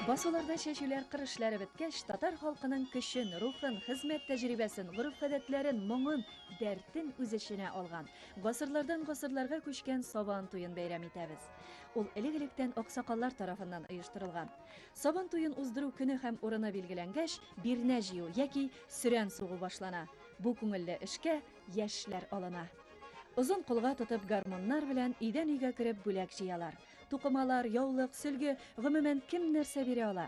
Басуларда чәчүләр, кыр эшләре беткәч, татар халкының көчен, рухын, хезмәт тәҗрибәсен, гореф-гадәтләрен, моңын, дәртен үз эченә алган, гасырлардан гасырларга күчкән Сабан туен бәйрәм итәбез. Ул элек-электән аксакаллар тарафыннан оештырылган. Сабан туен уздыру көне һәм урыны билгеләнгәч, бирнә җыю яки сөрән сугу башлана. Бу күңелле эшкә яшьләр алына. Озын колга тотып гармуннар белән өйдән өйгә кереп бүләк җыялар. Тукымалар, яулык, сөлге, гомумән, кем нәрсә бирә ала.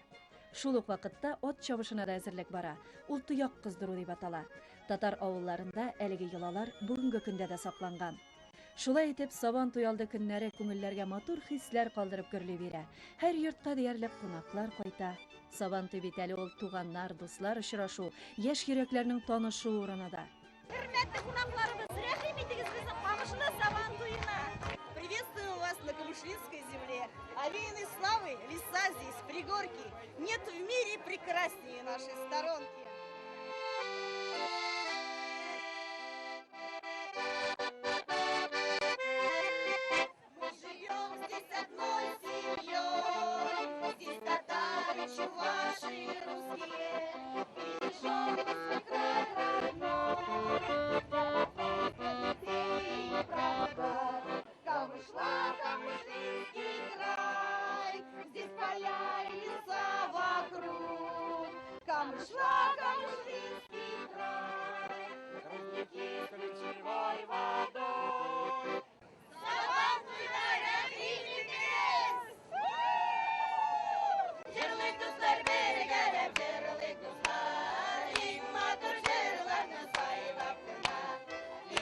Шул ук вакытта ат чабышына да әзерлек бара. Ул тояк кыздыру дип атала. Татар авылларында әлеге йолалар бүгенге көндә дә сакланган. Шулай итеп, Сабан туй алды көннәре күңелләргә матур хисләр калдырып гөрли бирә. Һәр йортка диярлек кунаклар кайта. Сабан туй бит әле ул туганнар, дуслар очрашу, яшь йөрәкләрнең танышу урыны да. Хөрмәтле кунакларыбыз, рәхим итегез безнең Камышлы Сабан туена! Приветствуем вас на Камышлинской земле. Овеянной славой леса здесь, пригорки. Нет в мире прекраснее нашей сторонки. Мы живем здесь одной семьей, здесь татары, чуваши и русские. Бережем свой край родной, для потомков детей и правнуков. Камышла, Камышлинский край, здесь поля и леса вокруг. Камышла, Камышлинский край, родники с ключевой водой. Сабан туйга рәхим итегез! Җырлыйк, дуслар, бергәләп җырлыйк, дуслар, иң матур җырларны сайлап кына,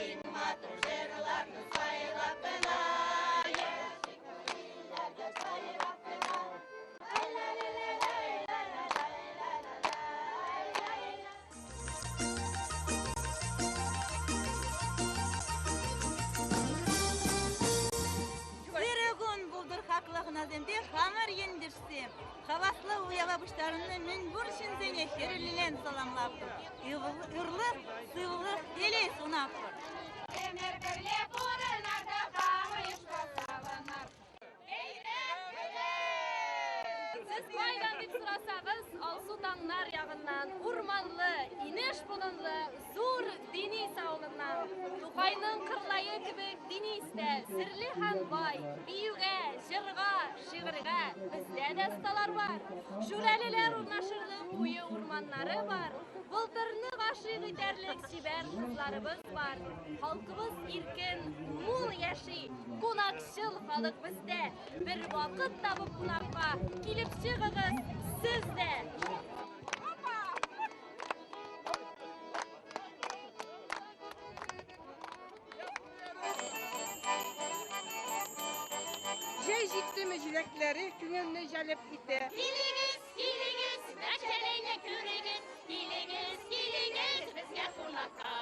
иң матур җырларны сайлап кына, яшик илләрдә сайрап кына. Ла-ла-ла-ла-ла-ла-ла-ла-ла-ла. Ырӑ кун пултӑр хаклӑ хӑнасемпе хамӑр ентешсем. Хаваслӑ уява пуҫтарӑннӑ мӗнпур ҫынсене хӗрӳллӗн саламлатпӑр. Ырлӑх, сывлӑх, телей сунатпӑр. Ӗмӗр пӗрле пурӑнар та хамӑр йышпа савӑнар. Сез кайдан дип сорасагыз, Алсу таңнар ягыннан, урманлы, инеш болынлы, зур Денис авылыннан. Тукайның Кырлае кебек Денис тә серле һәм бай, биюгә, җырга, шигырьгә бездә дә осталар бар. Шүрәлеләр урнашырлык куе урманнары бар, Былтырны гашыйк итәрлек чибәр кызларыбыз бар. Халкыбыз иркен, мул яши, кунакчыл халык бездә. Бер вакыт табып кунакка килеп чыгыгыз сез дә. Җәй җиттеме җиләкләре күңелне җәлеп итә. Килегез, килегез, мәчәләйне күрегез, килегез, килегез безгә кунакка.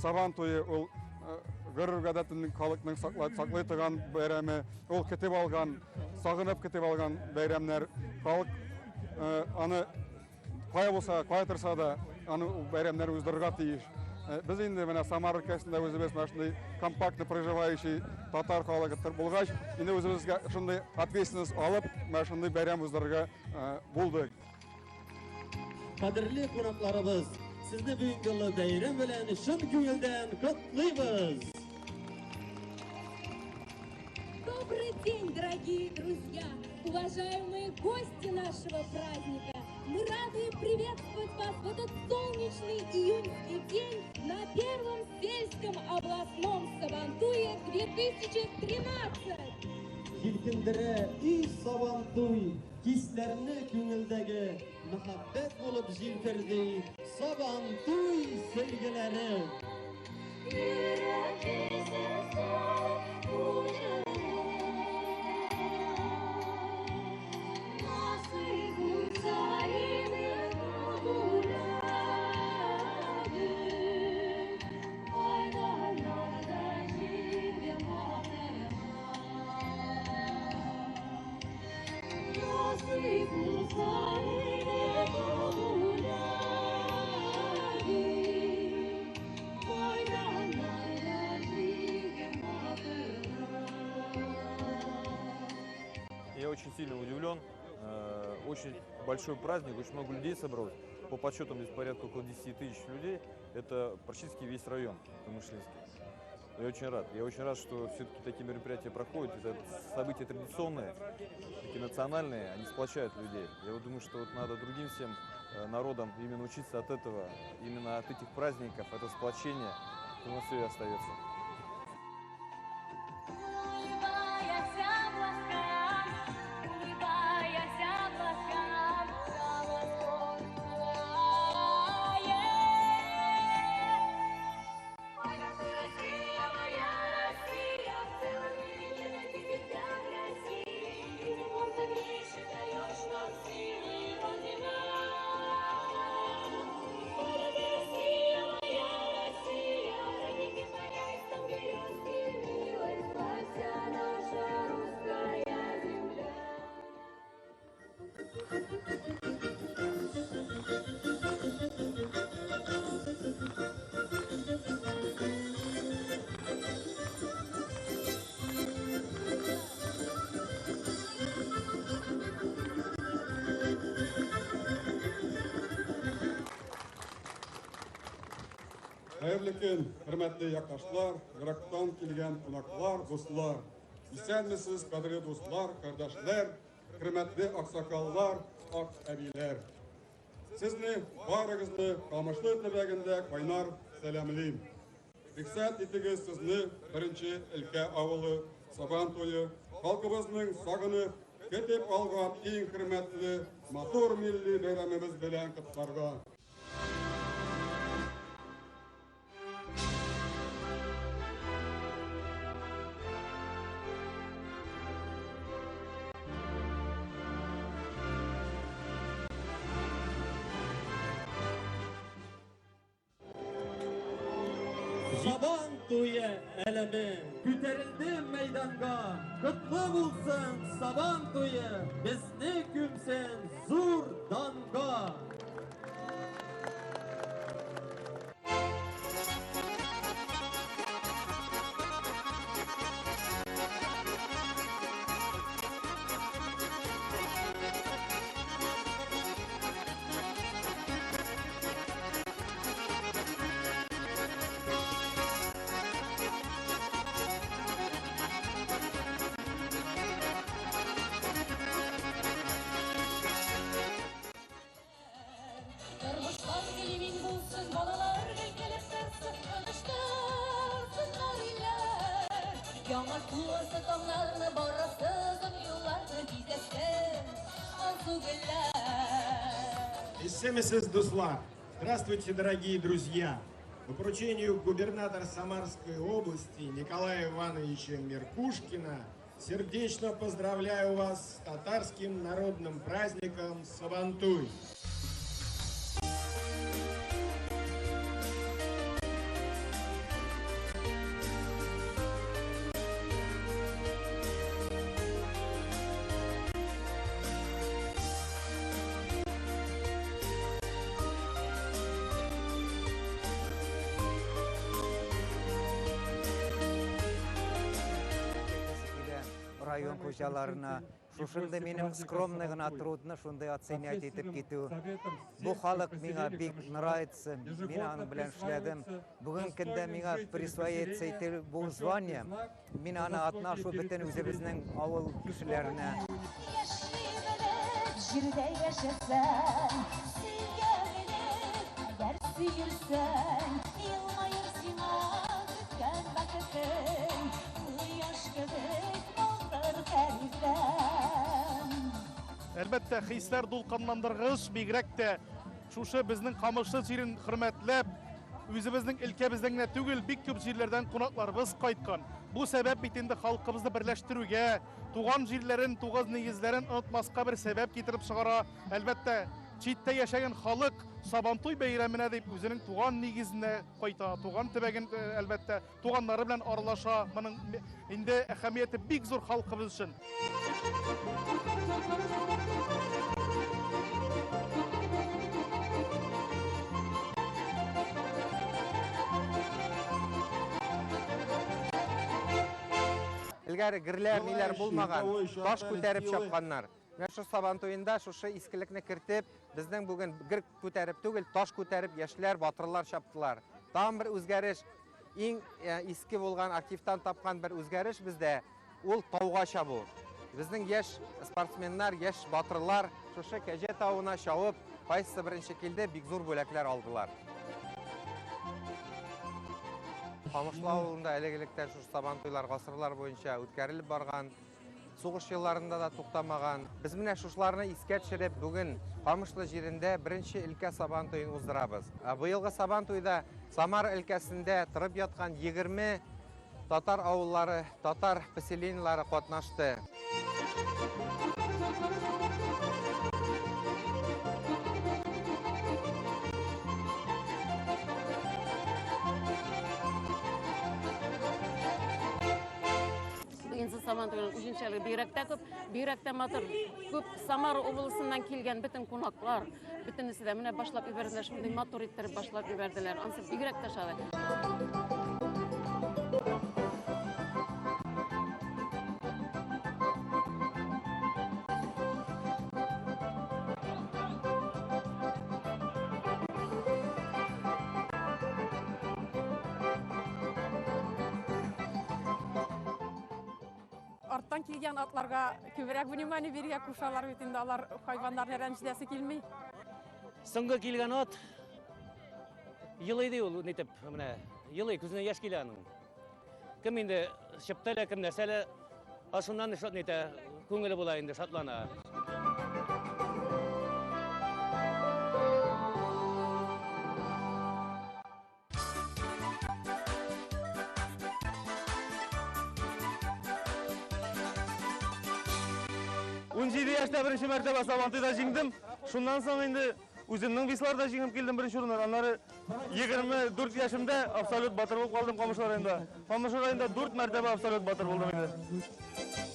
Сабан туе ул гореф-гадәтен халыкның саклый торган бәйрәме, ул көтеп алган, сагынып көтеп алган бәйрәмнәр. Халык аны кая булса, кая торса да, аны бәйрәмнәр уздырырга тиеш. Без инде менә Самара өлкәсендә үзебез менә шундый компактно проживающий татар халыгы булгач, инде үзебезгә шундый ответственность алып, менә шундый бәйрәм уздырырга булдык. Кадерле кунакларыбыз, сезне бүгенге олы бәйрәм белән чын күңелдән котлыйбыз! Добрый день, дорогие друзья, уважаемые гости нашего праздника! Мы рады приветствовать вас в этот солнечный июньский день на первом сельском областном Сабантуе 2013! Җилкендерә и Сабантуй, хисләрне күңелдәге мәхәббәт булып җилферди Сабантуй сөлгеләре. Йөрәк өзелсә, бу Насыйп булса иде бүләгем, Майданнарда җиңгән батырга. Насыйп булса иде бүләгем, Майданнарда җиңгән батырга. сильно удивлен. Очень большой праздник, очень много людей собралось. По подсчетам здесь порядка около 10 тысяч людей. Это практически весь район Камышлинский. Я очень рад. Я очень рад, что все-таки такие мероприятия проходят. Это события традиционные, такие национальные, они сплочают людей. Я вот думаю, что вот надо другим всем народам именно учиться от этого, именно от этих праздников, это сплочение, у нас все и остается. Хәерле көн, хөрмәтле якташлар, ерактан килгән кунаклар, дуслар. Исәнмесез, кадерле дуслар, кардәшләр, хөрмәтле аксакаллар, ак әбиләр. Сезне барыгызны Камышлы төбәгендә кайнар сәламлим. Рөхсәт итегез сезне беренче өлкә авылы Сабан туе халкыбызның сагынып көтеп алган иң хөрмәтле матур милли бәйрәмебез белән котларга. Сабан туе әләме күтәрелде мәйданга. Котлы булсын Сабан туе, безне күмсен зур данга. Исәнмесез, дуслар! Здравствуйте, дорогие друзья! По поручению губернатора Самарской области Николая Ивановича Меркушкина сердечно поздравляю вас с татарским народным праздником Сабантуй! Район хуҗаларына шушында минем скромный гына трудно шундай оценять итеп китү. Бу халык миңа бик нравится, мин аның белән эшләдем. Бүген көндә миңа присвоится ител бу звание. Мин аны отношу бөтен үзебезнең авыл кешеләренә. Җирдә яшәсәң, сөйгәнең, әгәр сөелсәң, елмаер сиңа көткән бәхетең, кояш кебек балкыр фәридәм. Әлбәттә, хисләр дулкынландыргыч, бигрәк тә шушы безнең Камышлы җирен хөрмәтләп, үзебезнең өлкәбездән генә түгел, бик күп җирләрдән кунакларыбыз кайткан. Бу сәбәп бит инде халкыбызны берләштерүгә, туган җирләрен, туган нигезләрен онытмаска бер сәбәп китереп чыгара. Әлбәттә, читтә яшәгән халык Сабантуй бәйрәменә дип үзенең туган нигезенә кайта, туган төбәген, әлбәттә, туганнары белән аралаша. Моның инде әһәмияте бик зур халкыбыз өчен. Элгәре герләр, ниләр булмаган, таш күтәреп чапканнар. Менә шушы Сабан туенда шушы искелекне кертеп, безнең бүген гер күтәреп түгел, таш күтәреп яшьләр, батырлар чаптылар. Тагын бер үзгәреш, иң иске булган архивтан тапкан бер үзгәреш бездә, ул тауга чабу. Безнең яшь спортсменнар, яшь батырлар шушы Кәҗә тавына чабып, кайсысы беренче килде, бик зур бүләкләр алдылар. Камышлы авылында элек-электән шушы Сабан туйлар гасырлар буенча үткәрелеп барган. Сугыш елларында да туктамаган. Без менә шушыларны искә төшереп, бүген Камышлы җирендә беренче өлкә Сабан туен уздырабыз. Быелгы Сабан туйда Самара өлкәсендә торып яткан 20 татар авыллары, татар поселениелары катнашты. Быелгы Сабан туеның үзенчәлеге бигрәк тә күп, бигрәк тә матур. Күп Самара областыннан килгән бөтен кунаклар, бөтенесе дә менә башлап җибәрделәр, шундый матур иттереп башлап җибәрделәр. Ансы бигрәк тә шады. Арттан килгән атларга күбрәк внимание бирергә кушалар бит инде, алар хайваннарны рәнҗетәсе килми. Соңгы килгән ат елый ди ул, нитеп, менә елый, күзенә яшь килә аның. Кем инде чыпта әле, кем нәрсә әле, а шуннан шат нитә, күңеле була инде, шатлана. 17 яшьтә беренче мәртәбә Сабантуйда җиңдем. Шуннан соң инде үземнең весларда җиңеп килдем беренче урыннар. Аннары 24 яшемдә абсолют батыр булып калдым Камышлы районында. Камышлы районында 4 мәртәбә абсолют батыр булдым инде.